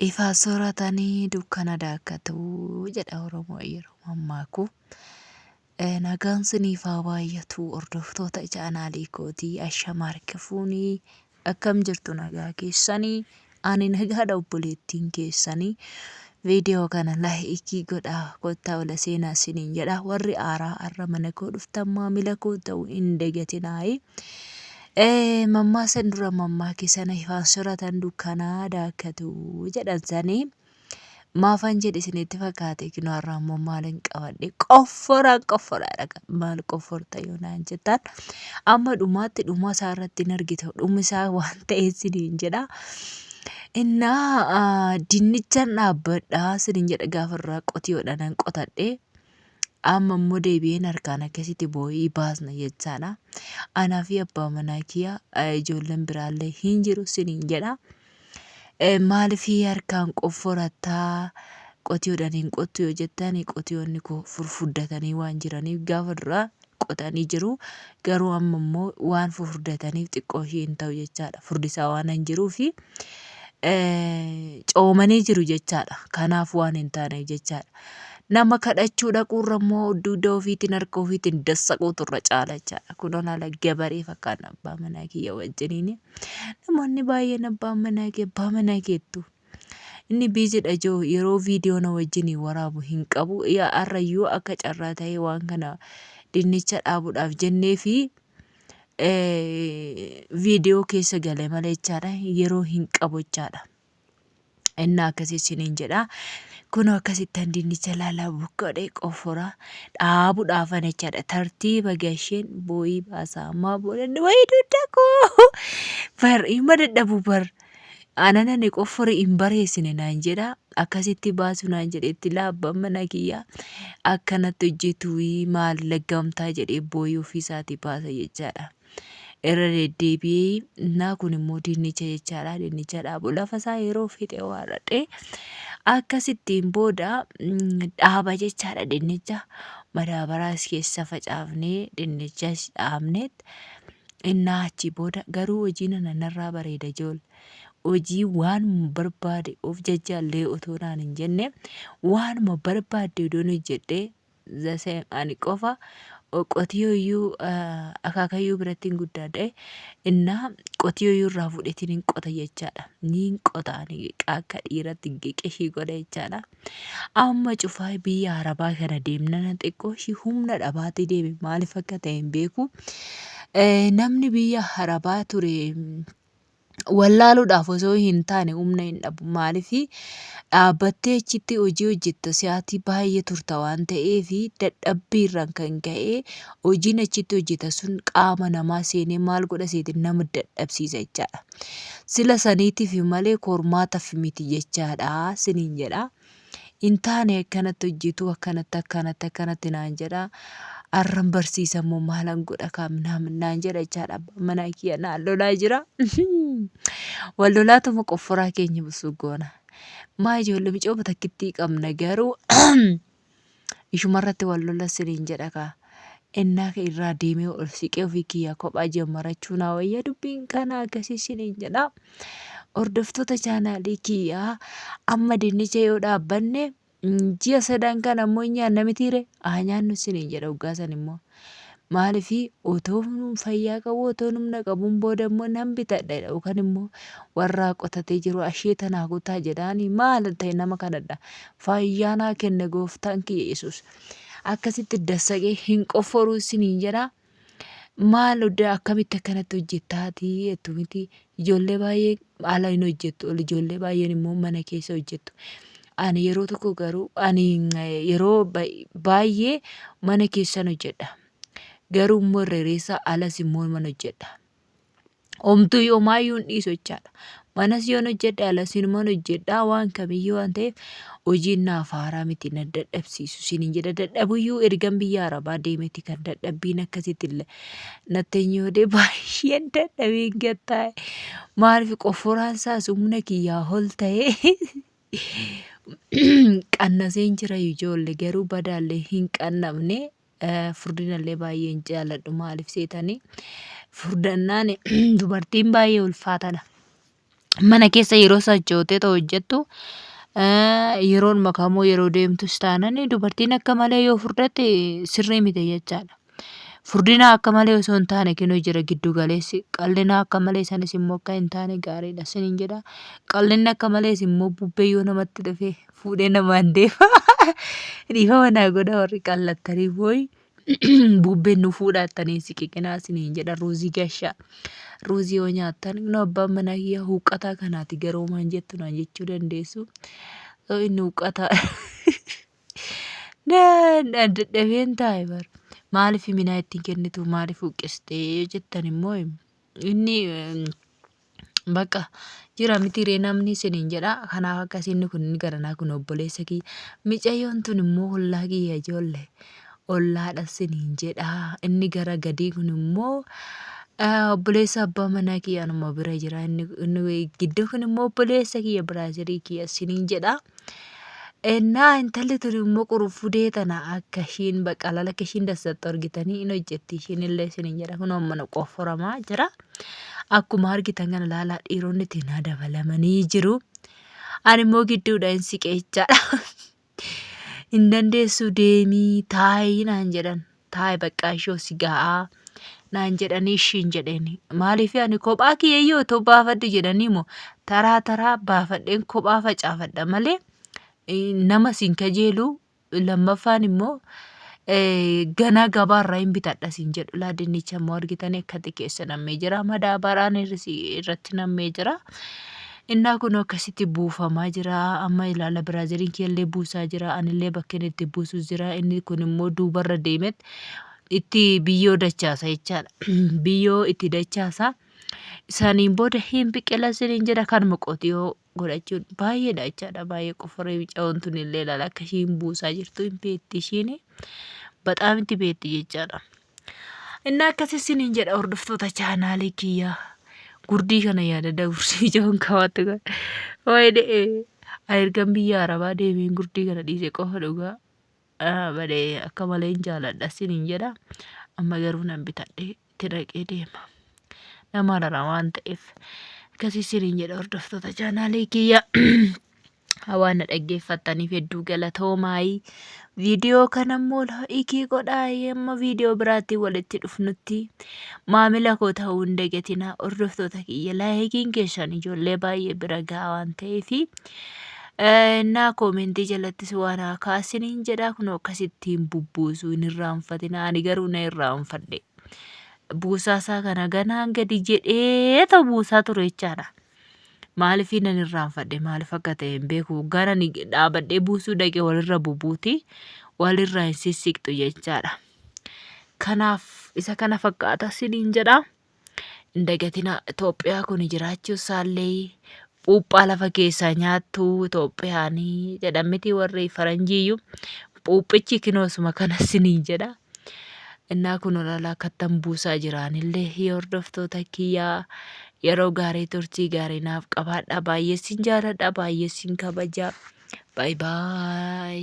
Ifaa sooratanii dukkana daakkatu jedha Oromoo yeroo mammaaku. Nagaan siniif haa baay'atu hordoftoota chaanaalii kootii ashama harka fuunii akkam jirtu nagaa keessanii ani nagaadha obboleettiin keessanii viidiyoo kana laayikii godhaa kottaa ola seenaa siniin jedha warri aaraa har'a mana koo dhuftan maamila koo ta'uu hin dagatinaayi. Mammaasan dura mammaake sana ifaan soratan dukkanaa daakkatu jedhan sanii maafan jedhe isinitti fakkaate kinoo har'a ammoo maalin qabadhe qofforaan qofforaadha maal qofforta yoo naan jettan amma dhumaatti dhuma isaa irratti hin argita dhumi isaa waan ta'e isiniin jedha. Innaa dinnichan dhaabbadha isiniin jedha gaafa irraa qotiyoodha nan qotadhe. Amma immoo deebi'een harkaan akkasitti boo'ii baasna jechaadha. Anaa fi abbaa manaa kiyya ijoolleen biraallee hin jiru siniin jedha. Maaliif harkaan qofforattaa qotiyoodhaan hin qottu yoo jettan qotiyoonni koo furfurdatanii waan jiraniif gaafa duraa qotanii jiru. Garuu amma immoo waan fufurdataniif xiqqoo ishee hin ta'u jechaadha. Furdisaa waan hin jiruufi coomanii jiru jechaadha. Kanaaf waan hin taaneef jechaadha. Nama kadhachuu dhaquurra immoo dugda ofiitiin harka ofiitiin dassaquutu irra caala jechaadha. Kunoo laala gabaree fakkaanna abbaa manaa kiyya wajjiniini. Namoonni baay'een abbaa manaa kee abbaa manaa keettu. Inni biizidha joo yeroo viidiyoo na wajjiniin waraabu hin qabu. Yaa har'ayyuu akka carraa ta'ee waan kana dinnicha dhaabuudhaaf jennee fi viidiyoo keessa gale malee jechaadha. Yeroo hin qabu jechaadha. Innaa akkasii isiniin jedha. Kunoo akkasittan dinnicha laalaa buqqadhee qofora dhaabuudhaafan jechaadha. Tartiiba gasheen boo'ii baasaa ammaa booda wayii dugda koo bar hima dadhabu bar. Anan ani qoffore hin bareessine naan jedha. Akkasitti baasu naan jedhetti laa abbaan mana kiyyaa akkanatti hojjetu maal laggamtaa jedhee boo'ii ofiisaatii baasa jechaadha. Irra deddeebi'ee innaa kun immoo dinnicha jechaadha. Dinnicha dhaabu lafa isaa yeroo fixe waarradhe akkasittiin booda dhaaba jechaadha dinnicha madaabaraas keessa facaafnee dinnichas dhaabneet innaa achii booda garuu hojiin ana narraa bareeda ijool hojii waanuma barbaade of jajjaallee otoo naan hin jenne waanuma barbaadde odoon hojjedhee the same ani qofa qotiyyooyyuu akaakayyuu biratti hin guddaadhe innaa qotiyyooyyuu irraa fuudheetiin hin qota jechaadha. Niin qota ani akka dhiiratti qishii godha jechaadha. Amma cufaa biyya arabaa kana deemnana xiqqoo ishii humna dhabaatti deeme maaliif akka ta'e hin beeku. Namni biyya arabaa ture wallaaluudhaaf osoo hin taane humna hin dhabu. Maaliif dhaabbattee achitti hojii hojjetta sa'aatii baay'ee turta waan ta'eef dadhabbiirraan kan ka'e hojiin achitti hojjeta sun qaama namaa seenee maal godha seete nama dadhabsiisa jechaadha. Sila saniitiif malee kormaataaf miti jechaadha siniin jedha. Hin taane akkanatti hojjetu akkanatti akkanatti akkanatti naan jedha. Arran barsiisa immoo maalan godha kaa minaamin naan jedha jechaadha. Abbaan manaa kiyya naan lolaa jira. Wal lolaatuma qofforaa keenya busuu goona. Maa ijoollee micooma takkittii qabna garuu ishumarratti wal lola siniin jedha kaa. Ennaa irraa deemee ol siqee ofii kiyyaa kophaa jammarachuu naa wayya dubbiin kana akkasii siniin jedha. Hordoftoota chaanaalii kiyyaa amma dinnicha yoo dhaabbanne ji'a sadan kana immoo hin nyaanna mitiire haa nyaannu siniin jedha waggaa san immoo. Maaliif otoo fayyaa qabu otoo humna qabuun booda immoo nan bitadha jedha yookaan immoo warraa qotatee jiru asheeta naa kutaa jedhaani maal ta'e nama kanadha. Fayyaa naa kenne gooftaan kiyya Yesuus. Akkasitti dassaqee hin qofforuu isiniin jedha. Maal akkamitti akkanatti hojjettaatii jettu miti. Ijoollee baay'ee ala hin hojjettu. Ol ijoollee baay'een immoo mana keessa hojjettu. Ani yeroo tokko garuu ani yeroo baay'ee mana keessan hojjedha. Garuu immoo irra jireessa alas immoo mana hojjedha. Homtuu homaayyuu hin dhiisu jechaadha. Manas yoon hojjedhe alas inuman hojjedha waan kamiyyuu waan ta'eef hojiin naaf haaraa miti na dadhabsiisu isiniin jedha dadhabuyyuu ergan biyya arabaa deemeti kan dadhabbiin akkasitti illee natti hin yoodee baay'een dadhabeen gattaa'e maaliif qofforaan isaas humna kiyyaa ol ta'ee qannaseen jira ijoollee garuu badaallee hin qannabne. Furdinallee baay'ee hin jaaladhu maaliif seetanii furdannaan dubartiin baay'ee ulfaatadha. Mana keessa yeroo sochootee ta'u hojjettu yeroon makamoo yeroo deemtus taanan dubartiin akka malee yoo furdatte sirrii miti jechaadha. Furdina akka malee osoo hin taane kinoo jira giddu galeessi. Qal'ina akka malee sanis immoo akka hin taane gaariidha sinin jedha. Qal'inni akka malees immoo bubbee yoo namatti dhufe fuudhee namaan deema. Dhiifama naa godha warri qal'attanii booyi. Bubbeen nu fuudhaa jettanii siqiqinaa isiniin jedha ruuzii gashaa. Ruuzii yoo nyaattan nu abbaan manaa kiyya huuqqataa kanaati garuu maan jettu naan jechuu dandeessu. So inni huuqqataa. Dadhabeen taa'e bar. Maaliif minaa ittiin kennitu maaliif huuqqistee yoo jettan immoo inni Bakka jira miti ree namni isiniin jedha. Kanaaf akkasii inni kun inni garanaa kun obboleessa kiyya. Micayyoon tun immoo ollaa kiyya ijoollee. Ollaadha isiniin jedha. Inni gara gadii kun immoo obboleessa abbaa manaa kiyya anuma bira jira. Inni gidduu kun immoo obboleessa kiyya biraazirii kiyya isiniin jedha. Ennaa intalli tun immoo qurunfudee tana akka ishiin baqalala akka ishiin dassattu argitanii in hojjetti ishiin illee isiniin jedha kunoo mana qofforamaa jira. Akkuma argitan kana laalaa dhiironni itti na dabalamanii jiru. Ani immoo gidduudha hin siqe jechaadha. Hin dandeessu deemii taa'ii naan jedhan. Taa'i baqqaa ishoo si ga'aa naan jedhanii ishiin jedheen. Maaliif ani kophaa kiyya otoo baafadhu jedhanii moo taraa taraa baafadheen kophaa facaafadha malee nama siin kajeelu lammaffaan immoo ganaa gabaarraa hin bitadha siin jedhu. Laa dinnicha immoo argitanii akkatti keessa nammee jira. Madaabaraan irratti nammee jira. Innaa kun akkasitti buufamaa jira. Amma ilaala biraaziliin kiyyallee buusaa jira. Anillee bakkeen itti buusu jira. Inni kun immoo duubarra deemet itti biyyoo dachaasa jechaadha. Biyyoo itti dachaasa. Isaaniin booda hin biqila isiniin jedha kanuma qotiyoo godhachuun baay'eedha jechaadha. Baay'ee qoforee micaa'oon tun illee ilaala akka ishiin buusaa jirtu hin beekti ishiin. Baxaam itti beekti jechaadha. Inni akkas isiniin jedha hordoftoota chaanaalii kiyyaa. Gurdii kana yaadadha gurdii ijoon qabaattu kana. Wayne ani ergan biyya arabaa deemeen gurdii kana dhiise qofa dhugaa. Malee akka malee hin jaaladha isiniin jedha. Amma garuu nan bitadhe itti dhaqee deema. Nama rara waan ta'eef. Akkasii isiniin jedha hordoftoota chaanaalii kiyyaa. Waan na dhaggeeffattaniif hedduu galatoomaayii. Viidiyoo kana immoo laayikii godhaayii amma viidiyoo biraatti walitti dhufnutti maamila koo ta'uu hin dagatinaa hordoftoota kiyya laayikiin keessan ijoollee baay'ee bira gahaa waan ta'eefi. Innaa koomentii jalattis waan haa kaasiniin jedhaa kunoo akkasittiin bubbuusuu hin irraanfatinaa ani garuu na irraanfadhe. Buusaa isaa kana ganaan gadi jedhee ta'u buusaa ture jechaadha. Maaliifii nan irraanfadhe maaliif akka ta'e hin beeku. Waggaan ani dhaabadhee buusuu dhaqe walirra bubuuti walirra hin sissiqxu jechaadha. Kanaaf isa kana fakkaata siniin jedha. Hin dagatinaa Itoophiyaa kun jiraachuu isaallee puuphaa lafa keessaa nyaattu Itoophiyaanii jedhan miti warri faranjiiyyuu puuphichi kinoosuma kana siniin jedha. Innaa kun olaalaa akkattan buusaa jiraanillee hordoftoota kiyyaa yeroo gaarii turtii gaarii naaf qabaadhaa. Baay'ee sin jaaladha baay'ee sin kabaja. Baay baay.